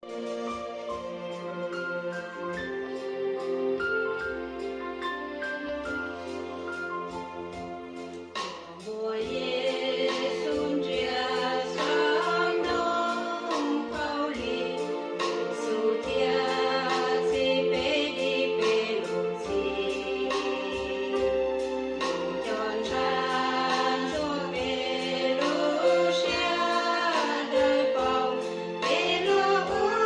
Npua Yexus ntsia saum ntoo khaub lig, Yexus thiaj txib peb dim peb lub txim. Nws cov ntshav ntxuav peb lub siab dawb paug, peb lub ua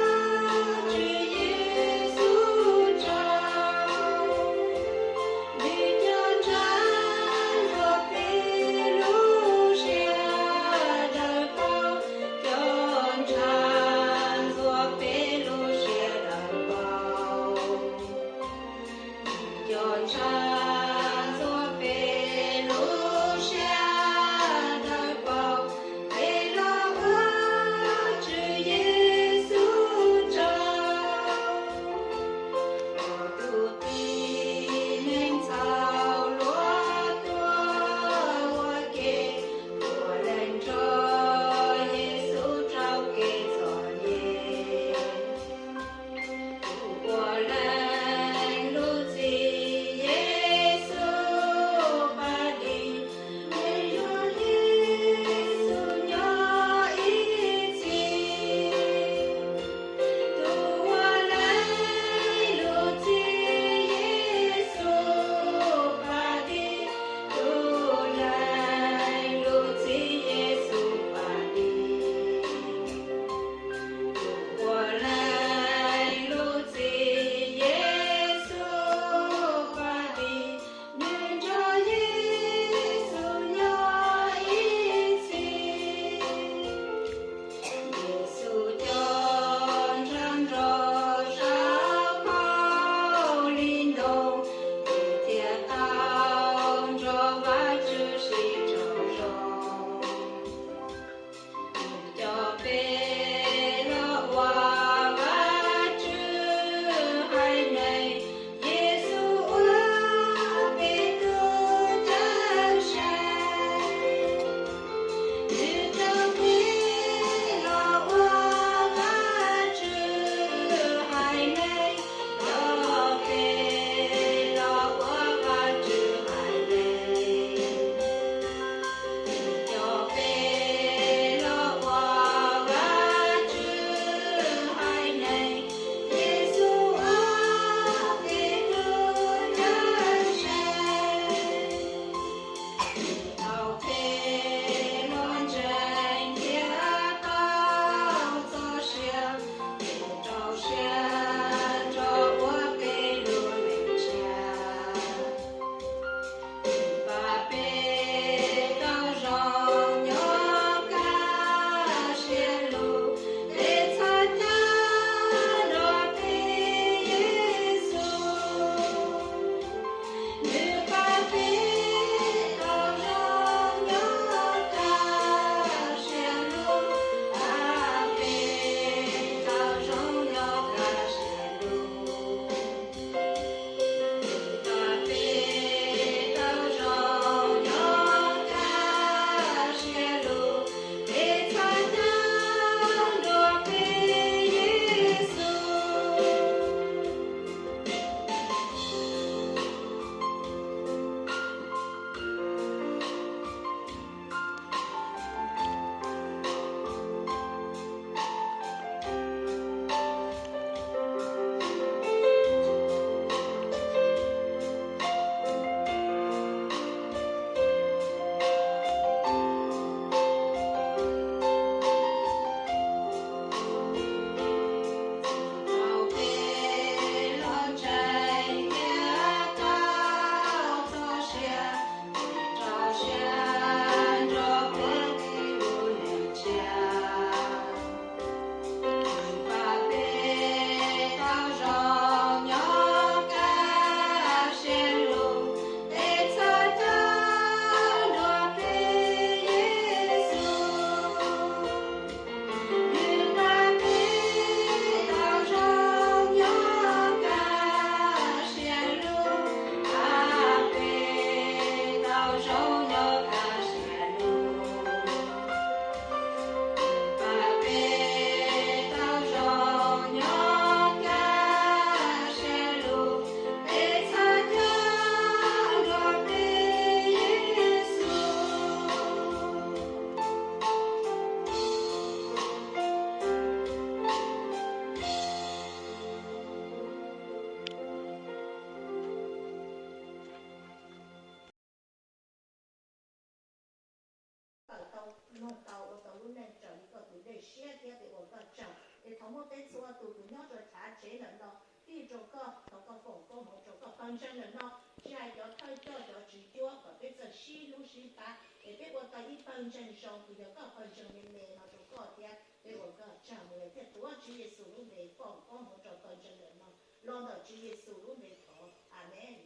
mloog tau ua tau lub neej raws li koj tus dej siab thiab peb ua koj tsaug. Es thov muab peb txhua tus tus nyob rau chav tsev ntawm no fij rau koj, thov koj foom koob hmoov rau koj pawg ntseeg ntawm no, tsis hais cov thawj coj cov tswv cuab, kom peb txawj sib hlub sib pab es peb ua tau ib pawg ntseeg zoo uas yog koj pawg ntseeg me me no rau koj thiab peb ua koj tsaug. Mus yog thiaj tuav Tswv Yexus lub npe foom koob hmoov rau pawg ntseeg ntawm no los ntawm Tswv Yexus lub npe thov, Amees.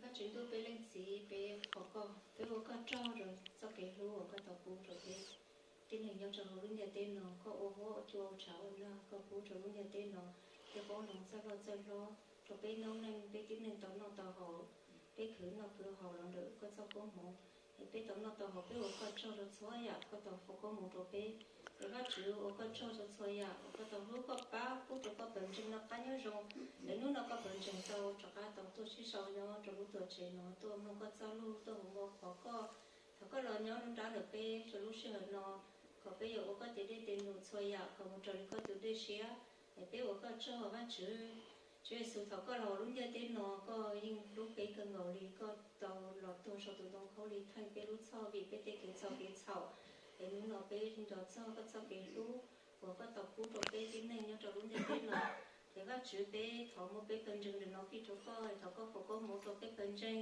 Vajtswv ntuj peb leej txiv, peb thov koj, peb ua koj tsaug rau txoj kev hlub uas koj tau pub rau peb tib neeg nyob rau hauv lub ntiaj teb no. Koj ua huab ua cua ua tshav ua nag, koj pub rau lub ntiaj teb no tej qoob loo txawj loj txawj hlob rau peb noob neej, peb tib neeg tau noj tau haus, peb khwv noj khwv haus los ntawm koj txoj koob hmoov. Es peb tau noj tau haus, peb ua koj tsaug rau txhua yam koj tau foom koob hmoov rau peb. Es Vajtswv, ua koj tsaug rau txhua yam uas koj tau hlub koj pab pub rau koj pawg ntseeg noj qab nyob zoo. Es hnub no koj pawg ntseeg tau rov qab tau tuaj sib sau nyob rau lub tuam tsev no tuaj mloog koj txoj lus, tuaj mus ua qhov koj. Thov koj los nyob nruab nrab ntawm peb rau lub sij hawm no, kom peb yuav ua koj tes dej tes num txhua yam kom mus raws li koj tus dej siab. Es peb ua koj tsaug Vajtswv. Tswv Yexus, thaum koj los lub ntiaj teb no koj yeej hlub peb kawg nkaus li, koj tau los tuag saum tus ntoo khaub lig theej peb lub txhoj vim peb tej kev txhaum kev txhaum. Es hnub no peb nco txog koj txoj kev hlub uas koj tau pub rau peb tib neeg nyob rau lub ntiaj teb no. Es Vajtswv, peb thov muab peb pawg ntseeg ntawm no fij rau koj, es thov koj foom koob hmoov rau peb pawg ntseeg,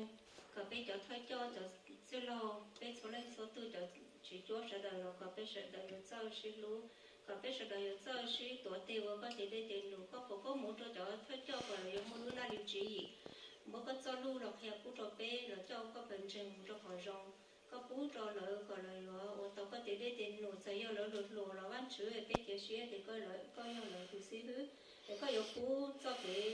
kom peb cov thawj coj cov txwj laug, peb txhua leej txhua tus cov tswv cuab sawv daws los kom peb sawv daws yuav txawj sib hlub, kom peb sawv daws yuav txawj sib tuav tes ua koj tes dej tes num. Koj foom koob hmoov rau cov thawj coj kom lawv yuav muaj lub laj lim tswv yim muab koj txoj lus los qhia pub rau peb los coj koj pawg ntseeg mus rau qhov zoo. Koj pub rau lawv kom lawv yuav ua tau koj tes dej tes num, txawm yog lawv hluas hluas los Vajtswv, peb cia siab tias koj yog lawv tus xib hwb, es koj yuav pub txoj kev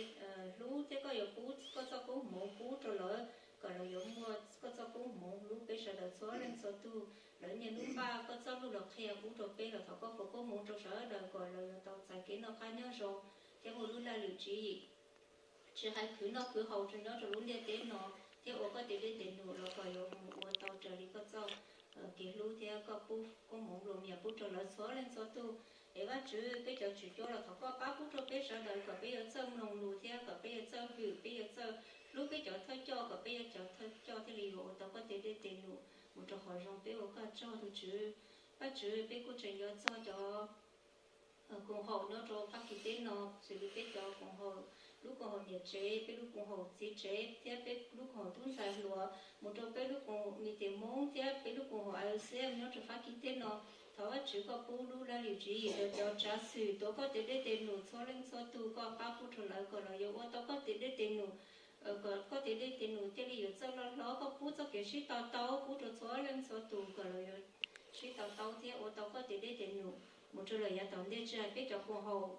hlub thiab koj yuav pub koj txoj koob hmoov pub rau lawv kom lawv yuav muaj koj txoj koob hmoov hlub peb sawv daws txhua leej txhua tus. Lawv niaj hnub npaj koj txoj lus los qhia pub rau peb los thov koj foom koob hmoov rau sawv daws kom lawv yuav tau txais kev noj qab nyob zoo thiab muaj lub laj lim tswv yim, tsis hais khwv noj khwv haus rau nyob rau lub ntiaj teb no thiab ua koj tes dej tes num los kom yuav mus ua tau raws li koj txoj kev hlub thiab koj pub koob hmoov nplua mias pub rau lawv txhua leej txhua tus. Es Vajtswv, peb cov tswv cuab los thov koj pab pub rau peb sawv daws kom peb yuav txawj mloog lus thiab kom peb yuav txawj hwm, peb yuav txawj hlub peb cov thawj coj kom peb yuav cov thawj coj thiaj li yuav ua tau koj tes dej tes num mus rau qhov zoo. Peb ua koj tsaug tus Tswv. Vajtswv, peb kuj tseem nco txog cov koom haum nyob rau Fab Kis teb no, xws li peb cov koom haum, lub koom haum niam tsev, peb lub koom haum txiv tsev thiab peb lub koom haum tub ntxhais hluas, mus rau peb lub koom haum Mis Tes Hmoob thiab peb lub koom haum I O C M nyob rau Fab Kis teb no. Thov Vajtswv koj pub lub laj lim tswv yim rau cov tsav xwm tuav koj tes dej tes num txhua leej txhua tus, koj pab pub rau lawv kom lawv yuav ua tau koj tes dej tes num, kom koj tes dej tes num thiaj li yuav txawj loj hlob. Koj pub txoj kev sib to taub pub rau txhua leej txhua tus kom lawv yuav sib to taub thiab ua tau koj tes dej tes num mus rau lawm yav tom ntej. Tsis hais peb cov koom haum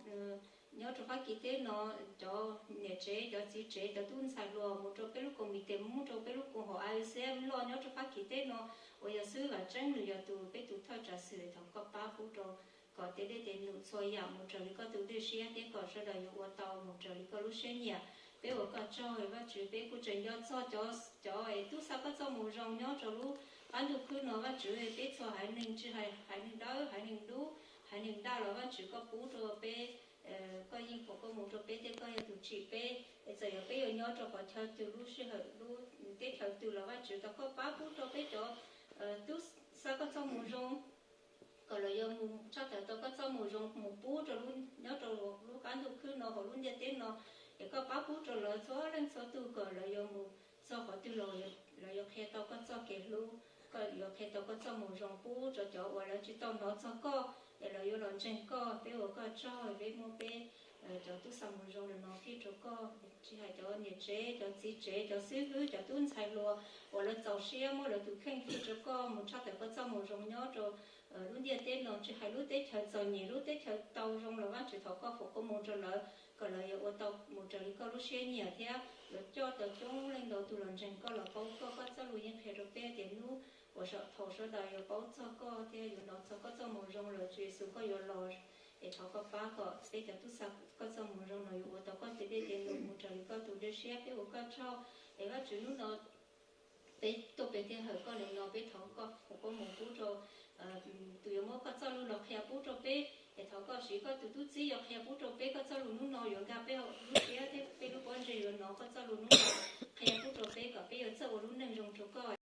nyob rau Fab Kis teb no, cov niam tsev, cov txiv tsev, cov tub ntxhais hluas, mus rau peb lub koom Mis Tes Hmoob, rau peb lub koom haum I O C M loj nyob rau Fab Kis teb no, uas yog xib hwb Vam Tseeb nws yog tus peb tus thawj tsav xwm. Thov koj pab pub rau kom tes dej tes num txhua yam mus raws li koj tus dej siab thiab kom sawv daws yuav ua tau mus raws li koj lub siab nyiam. Peb ua koj tsaug Vajtswv, peb kuj tseem nco txog cov, cov es tub xa koj txoj moo zoo nyob rau lub qab ntuj khwb no Vajtswv. Peb txhua haiv neeg, tsis hais haiv neeg dawb, haiv neeg dub, haiv neeg daj los Vajtswv koj pub rau peb, koj yeej foom koob hmoov rau peb thiab koj yog tus tsim peb. Es txawm yog peb yuav nyob rau qhov chaw twg, lub sij hawm lub teb chaws twg los Vajtswv, thov koj pab pub rau peb cov tub xa koj txoj moo zoo kom lawv yuav mus tshaj tawm tau koj txoj moo zoo mus pub rau, nyob rau lub qab ntuj khwb no hauv lub ntiaj teb no. Es koj pab pub rau lawv txhua leej txhua tus kom lawv yuav mus txog qhov twg los lawv yuav qhia tau koj txoj kev hlub, koj yuav qhia tau koj txoj moo zoo pub rau cov uas lawv tsis tau hnov txog koj, es lawv yuav los ntseeg koj. Peb ua koj tsaug, peb muab peb cov tub xa moo zoo no fij rau koj, tsis hais cov niam tsev, cov txiv tsev, cov xib hwb, cov tub ntxhais hluas uas lawv txaus siab muab lawv tus kheej fij rau koj mus tshaj tawm koj txoj moo zoo nyob rau lub ntiaj teb no. Tsis hais lub teb chaws txom nyem, lub teb chaws tau zoo los Vajtswv, thov koj foom koob hmoov rau lawv kom lawv yuav ua tau mus raws li koj lub siab nyiam thiab yuav coj tau coob leej ntau tus los ntseeg koj, los paub koj. Koj txoj lus yeej qhia rau peb tias hnub uas thaum sawv daws yuav paub txog koj thiab yuav hnov txog koj txoj moo zoo lawm, Tswv Yexus koj yuav los. Es thov koj pab kom peb cov tub xa koj txoj moo zoo no yuav ua tau koj tes dej tes num mus raws li koj tus dej siab. Peb ua koj tsaug. Es Vajtswv, hnub no peb tuaj pem tej hawm koj li no, peb thov koj foom koob hmoov pub rau tus yuav muab koj txoj lus los qhia pub rau peb. Es thov koj siv koj tus tub txib yuav qhia pub rau peb koj txoj lus hnub no, yuav nkag peb lub siab thiab peb lub pob Ntse yuav hnov koj txoj lus hnub no qhia pub rau peb kom peb yuav txawj ua lub neej zoo rau koj.